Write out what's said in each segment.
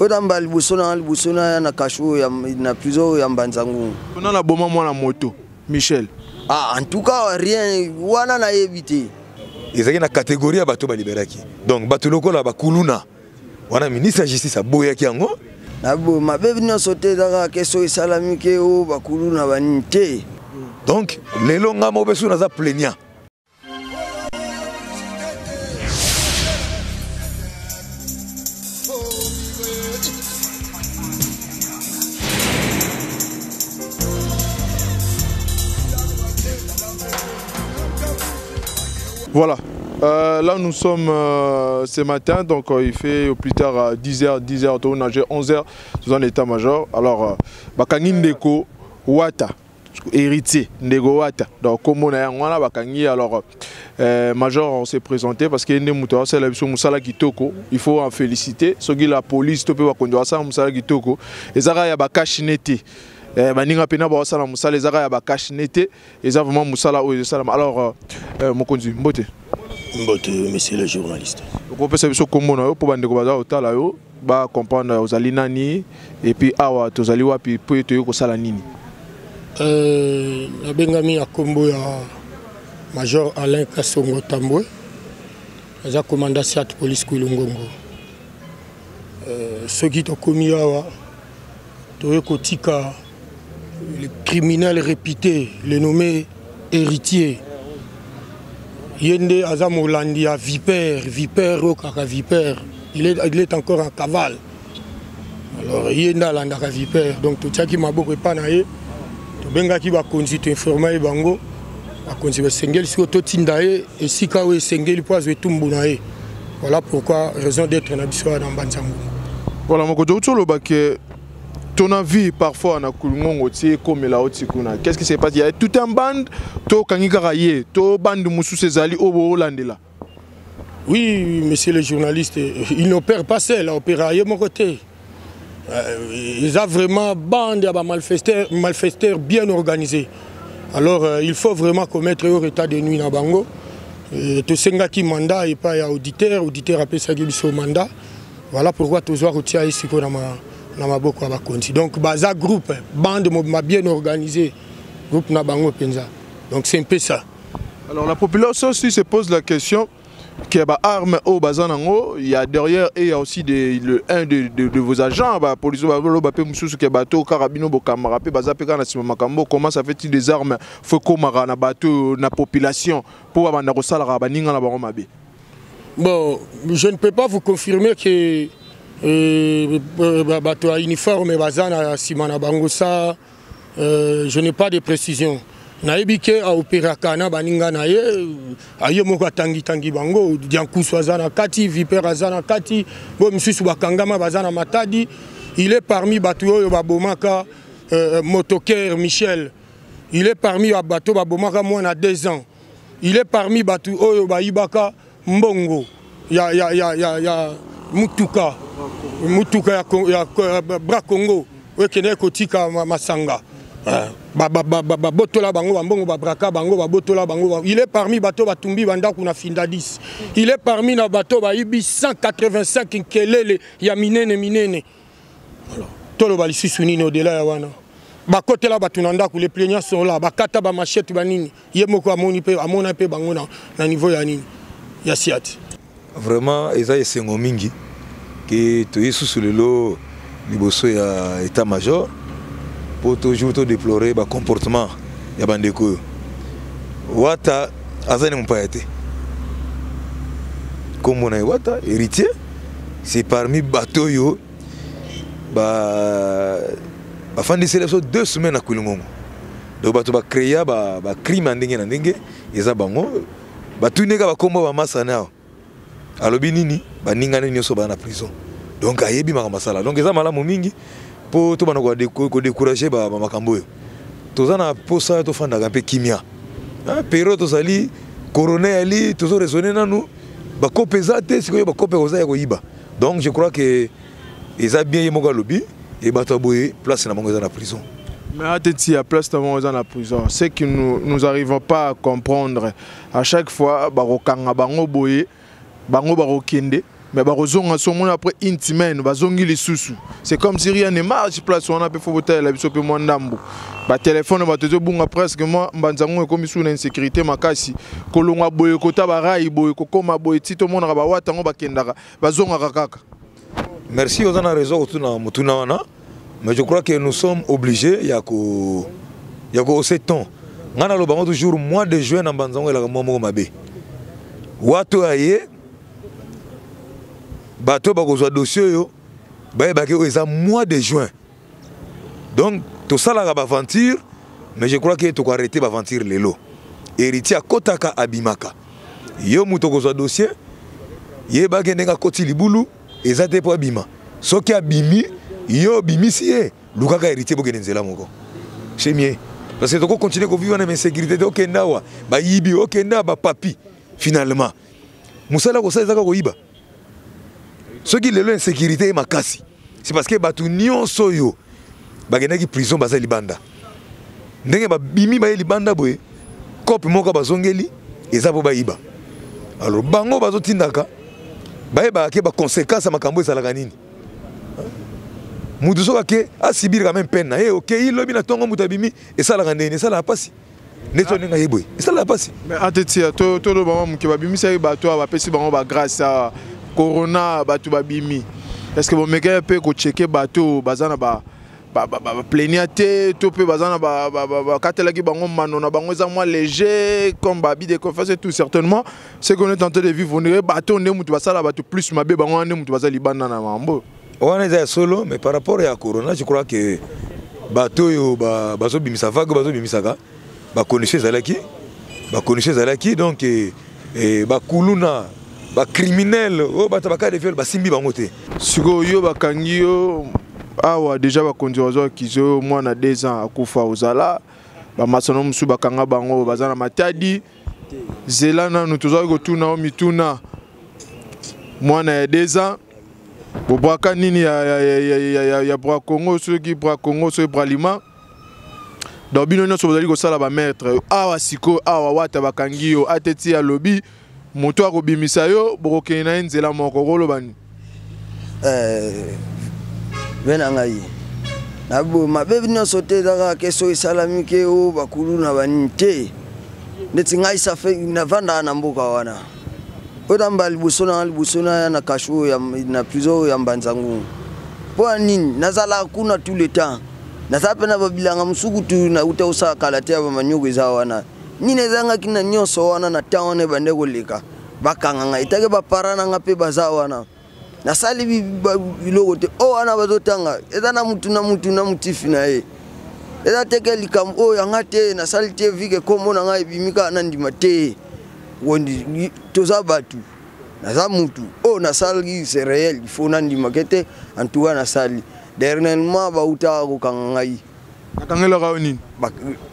Oyo eza mbala liboso na nga liboso naya na kasho oyo na prison oyo ya Mbanza Ngungu. Nani aboma mwana moto Michel? Ah, en tout cas rien wana nayebi te. Ezalaki na catégorie ya bato baliberaki, donc bato lokola bakuluna wana, ministre ya justice aboyaki yango. Na boye mabe nyonso te, eza kaka ke soki esalami ke oyo bakuluna banini te. Donc lelo nga moko mpe soki naza plaignant. Voilà. Là, nous sommes ce matin, donc il fait au plus tard à 10h, 10h, on a 11h, nous en état-major. Alors, bakangi ndeko Wata, héritier ndeko Wata, donc comme on a wana bakangi, alors major, on s'est présenté parce que nde muto asala biso musala kitoko, il faut en féliciter. Soki la police to pe bakondo asala musala kitoko, ezaka ya bakashi nete. Baninga pena ba asala musala ezaka ya bakashi nete, eza vraiment musala oyo esala. Alors mokonzi mbote. Mbote monsieur le journaliste. Okopesa biso kombo na yo po bandeko baza kotala yo ba comprendre ozali nani et puis awa tozali wapi po toyei kosala nini. Nabengami ya kombo ya Major Alain Kasongo Tambwe, aza commandant SIAT police Kwilu-Ngongo. Soki tokomi awa toyei kotika le criminel réputé, le nommé héritier. Yende aza molandi ya vipère, vipère oyo kaka vipère. Il est encore en cavale. Alors yende alandaka vipère, donc totiaki maboko epa na ye, tobengaki bakonzi, toinforma ye bango. Bakonzi basengeli sikoyo totinda ye esika oyo esengeli mpo azwa etumbu na ye. Voilà pourquoi raison d'être na biso na Mbanza Ngungu. Voilà mokonzi, outi oloba ke ton avis parfois na Kwilu-Ngongo ti ekomela oti kuna. Qu'est-ce qui s'est passé? Il y a tout un bande to kangi kaka ye, to bande mosusu ezali oyo bolandela. Oui, monsieur le journaliste, il n'opère pas seul, opère ye moko te. Ils ont vraiment bande ya ba malfaiteurs, malfaiteurs bien organisés. Alors il faut vraiment commettre au état de nuit na bango. Tosengaki mandat et pas ya auditeur, auditeur apesaki biso mandat. Voilà pourquoi tozwa kotia ye sikoyo na maboko ya bakonzi. Donc baza groupe, bande mobima bien organisée, groupe na bango penza. Donc c'est un peu ça. Alors la population aussi se pose la question qu'il y a des armes au bazanango, il y a derrière et il y a aussi des, le, un de, de, de vos agents, bah, police, bah, bah, bah, mususu qui bateau, carabino, bo kamara, pe, baza, pe, kana, sima, makambo, comment ça fait-il des armes, faut komara, na bateau, na population, pour ba, na kosala, ba, ninga, na ba, mabe. Bon, je ne peux pas vous confirmer que bateau à uniforme, bazana, sima, na bango, ça, je n'ai pas de précision. Nayebi ke a opéraka na baninga na ye, aye moko atangi tangi bango, Diankusu aza na kati, Vipère aza na kati, bo misusu bakangama baza na Matadi. Il est parmi bato oyo babomaka motoker Michel. Il est parmi bato babomaka mwana 2 ans. Il est parmi bato oyo bayibaka mbongo ya, ya, ya, ya, ya mutuka, mutuka ya, ya, ya Bra Congo oyo ekendeki kotika masanga. Babotola bango bambongo, babraka bango, babotola bango. Il est parmi bato batumbi bandako na Findadis. Il est parmi na bato bayibi 185 nkelele ya minene minene. Alors, toloba lisusu nini au-delà ya wana? Bakotela bato na ndako, les plaignants sont là, bakata ba machette ba nini. Ye moko amoni pe, amona pe bango na niveau ya nini? Ya SIAT. Vraiment, eza esengo mingi ke toye susu lelo liboso ya état-major pour toujours to déplorer ba comportement ya bandeko oyo. Wata aza ni mopaya te. Kombo na ye Wata, héritier, c'est parmi bato oyo ba bafandisela biso 2 semaines na Kwilu-Ngongo. Donc bato ba créa ba crime ya ndenge na ndenge eza bango. Batuni kaka bakombo ba masa na alobi nini baningani nyonso ba na prison. Donc ayebi makambo asala. Donc eza malamu mingi po to bana ko décourager ba makambo oyo. Toza na posa tofandaka mpe kimia. Hein, pero tozali corona ali tozo raisonner nanu bakope eza te sikoyo bakope oza ya koyiba. Donc je crois que eza bien ye moko alobi et bato ya boye place na bango eza na prison. Mais ateti ya place na bango eza na prison, c'est que nous arrivons pas à comprendre. À chaque fois bakokanga bango boye, bango bakokende. Mais bakozonga so omoni après une semaine bazongi lisusu. C'est comme si rien ne marche place wana mpe fo botalela biso mpe mwa ndambo. Batelefone bato ezobunga presque mwa mbanzango ekomi su na insécurité makasi. Kolongwa boye kota barai boye kokóma boye ti tomonaka bawata yango bakendaka bazongaka kaka. Merci, oza na raison kotuna motuna wana, mais je crois que nous sommes obligés ya ko hausser ton. Ngai naloba yango toujours, mois de juin na mbanzango elaka mwa moko mabe. Wato aye bato bakozwa dossier oyo bayebaki oyo eza mois de juin. Donc tosalaka baventure, mais je crois que tokoarrêter baventure lelo. Héritier akotaka abimaka, yo moto okozwa dossier yebaki ndenge akoti libulu eza te mpo abima. Soki abimi, yo obimisi ye, lukaka héritier, bokende nzela moko, c'est mieux, parce que tokocontinue kovivre na insécurité te. Okende awa bayibi, okende awa bapapi, finalement mosala kosala ezaka koyiba. Soki lelo insécurité ye makasi, c'est parce que bato nyonso oyo bakendaki prison baza libanda. Ndenge babimi baye libanda boye, cope moko bazongeli eza mpo bayiba. Alors bango bazotindaka bayebaka ke baconséquence ya makambo ezalaka nini. Mutu soki ake asubir quand même peine na ye, okei lobi na ntongo mutu abimi, esalaka ndeni, esalaka mpasi neti ndenge aye boye, esalaka mpasi. Mais atetia toloba mwa moke, babimisaki bato awa, bapesi bango bagrâce awa, corona, bato babimi. Est ce que bomekaki mpe kocheke bato baza na baplaignant te, to mpe baza na bakatelaki bango mano na bango eza mwa léger, comme baabus de confiance et tout? Certainement ce qu'on est en train de vivre, on dirait bato nde moto basala bato plus mabe, bango wana nde moto baza libanda na mambo. Wana eza ya solo, mais par rapport ya corona, je crois que bato oyo bazobimisa vague, bazobimisaka bacondition ezalaki, bacondition ezalaki. Donc bakuluna, bacriminel oyo bato bacas de viol, basimbi bango te. Sikoyo yo bakangi yo awa déjà, bakonzi bazwaki yo, mwana 2 ans akufa, ozala bamasano mosusu bakanga bango baza na Matadi. Zela nanu, tozwaki kotuna yo mituna. Mwana ya 2 ans bobwaka nini ya bra Congo, soki bra Congo, soki Bralima. Donc bino nyonso bozali kosala bamaître awa. Sikoyo awa wata bakangi yo, ateti alobi moto akobimisa yo, bokokende na ye nzela moko, koloba nini? Be na ngai mabe nyonso te eza kaka ke soki esalami ke oyo bakulu na banini te. Neti ngai safe navandaka na mboka wana oyo tamba liboso na liboso na na kasho oyo na prison oyo ya Mbanzangungu. Mpo ya nini nazalaka kuna tout le temps? Naza mpe na babilanga mosusu kutu nauta kosala kala te ya bamanioko eza wana. Nini ezangaki na nyonso wana na temps wana ebande koleka bakanga ngai etake bapara na nga mpe baza wana? Nasali biloko te oyo wana bazotanga eza na mutu na mutu na motifi na ye. Eza teke likambo oyo yanga te nasali te vike kombo na ngai ebimi kaka na ndima te. Wondi toza bato, naza mutu oyo nasali, c'est réel, il faut nandimake te. En tout cas nasali dernièrement, bautaka kokanga ngai. Bakangelaka yo nini?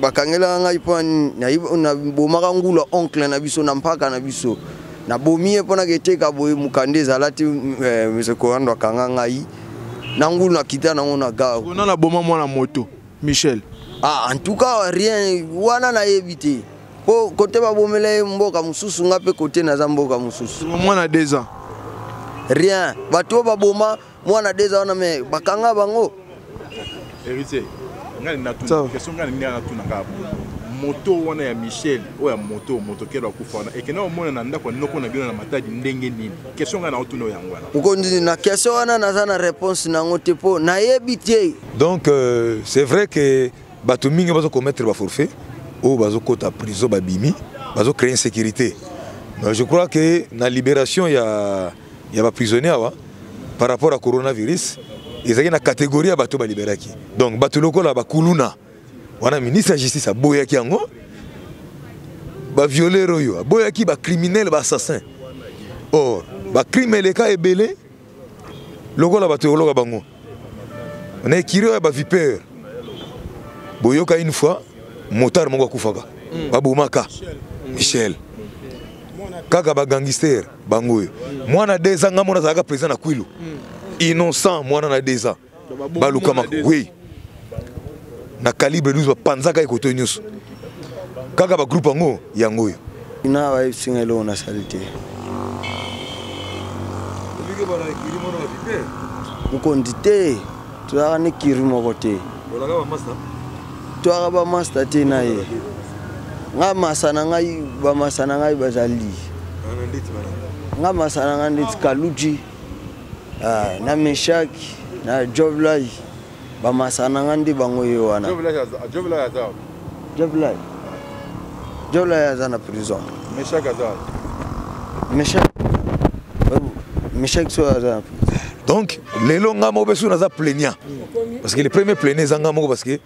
Bakangelaka ngai mpo nabomaka ngula oncle na biso na mpaka na biso. Nabomi ye mpona keteka boye, mokanda ezala te. Monsieur Korando akanga ngai na ngulu, nakita nango na gare. Ona naboma mwana moto Michel. Ah, en tout cas rien wana nayebi te, po kote babomela ye mboka mosusu, nga mpe kote naza mboka mosusu. Mwana 2 ans. Rien, bato oyo baboma mwana 2 ans wana me bakanga bango. Héritier, ngai natuna question, ngai ndenge natuna kaka moto wana ya Michel oyo ya moto motokelo akufa wana, ekende omona na ndako ya noko na bino na Matadi ndenge nini? Question ngai naotuna oyo yango wana. Mokonzi, na question wana naza na réponse nango te mpo nayebi te. Donc c'est vrai que bato mingi bazokommettre baforfait oyo bazokota prison, babimi, bazocréer insécurité. Mais je crois que na libération ya baprisonnier awa par rapport à coronavirus, ezalaki na catégorie ya bato balibéraki. Donc bato lokola bakuluna wana, ministre ya justice aboyaki yango, bavioleur oyo aboyaki, bacriminel, baassassin. Or bacrime eleka ebele lokola bato ekoloka bango na ekiri oyo ya bavipere. Boyoka, une fois motard moko akufaka, babomaka Michel kaka bagangster bango oyo. Mwana 2 ans, nga mona azalaka président na Kwilu, innocent, mwana na 2 ans balukamaka, oui, na calibre 12, bapanzaka ye koto nyonso kaka bagroupe yango yango oyo. Na bayebisinga eloko nasali te. Mokonzi te, tozalaka na ekiri moko te, toyaka bamaster te na ye. Nga masa na ngai, bamasa na ngai bazali nga masa na ngai ndeti Kaluji, ah, na Meshak na Jovlai, bamasa na ngai nde bango ye wana. Jovlai, Jovlai aza na prison. Meshak aza? Meshak, Meshak so aza na prison. Donc lelo nga moko mpe soki naza plaignant, parce que le premier plaignant eza nga moko, parce que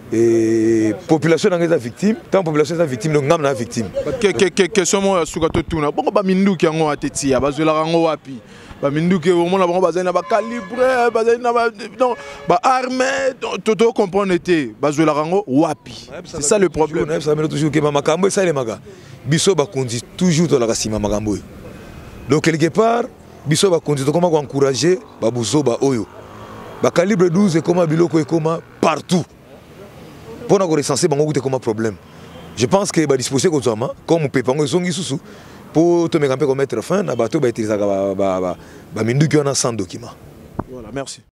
et population nanga eza victime. Tant population eza victime, donc ngam na victime. Question moko ya suka totuna bongo: baminduki yango ate tia bazwelaka yango wapi? Baminduki, omona bango bazali na bacalibre, bazali na donc baarme, tocomprendre te bazwelaka yango wapi. C'est ça le problème. Nayebisaka bino toujours ke makambo esalemaka, biso bakonzi toujours tolaka nsima makambo oyo. Donc quelque part biso bakonzi tokoma koencourage babuzoba oyo. Bacalibre 12 ekoma biloko ekoma partout, mpona korecenser bango kuta ekoma problème. Je pense que badisposition ekozwama comme mopepe yango ezongi susu mpo tomeka mpe komettre fin na bato bautilisaka baminduki wana sans document. Voilà, merci.